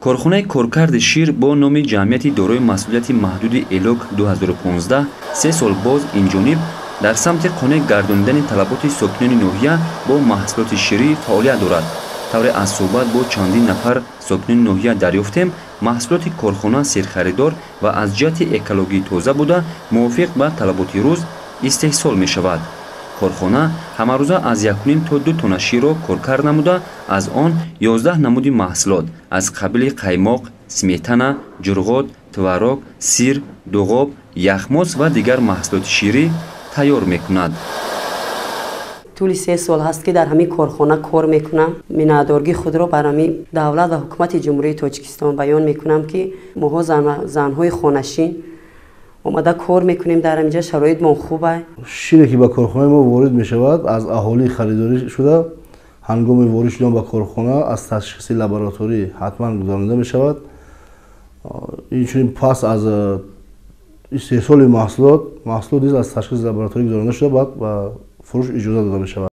Корхонаи коркарди шир бо номи ҷамъияти дорои масъулияти маҳдуди «Элок» 2015 3 сол боз инҷониб дар самти қонеъ гардонидани талаботи сокинони ноҳия бо маҳсулоти ширӣ фаъолият дорад. Тавре аз суҳбат бо чандин нафар сокинони ноҳия дарёфтем, маҳсулоти корхона серхаридор ва аз ҷиҳати экологӣ тоза буда, мувофиқ ба талаботи рӯз истеҳсол мешавад. Корхона ҳамарӯза аз 1,5 то 2 тонна ширро коркард намуда, аз он 11 намуди маҳсулот аз қабили қаймоқ, сметана, ҷурғот, творог, сир, дуғоб, яхмоз ва дигар маҳсулоти ширӣ тайёр мекунад. Тӯли 3 сол ҳаст, ки дар ҳамин корхона кор мекунам. Миннатдоргии худро бар ҳамин давлат ва ҳукумати Ҷумҳурии Тоҷикистон баён мекунам, ки моҳо, занҳои хонашин, омада кор мекунем дар ҳаминҷа, шароитмон хуба. Шире, ки ба корхонаи мо ворид мешавад, аз аҳолӣ харидорӣ шуда, ҳангоми ворид шудан ба корхона аз ташхиси лабораторӣ ҳатман гузаронида мешавад. Инчунин, пас аз истеҳсоли маҳсулот, маҳсулот низ аз ташхиси лабораторӣ гузаронида шуда, баъд ба фурӯш иҷоза дода мешавад.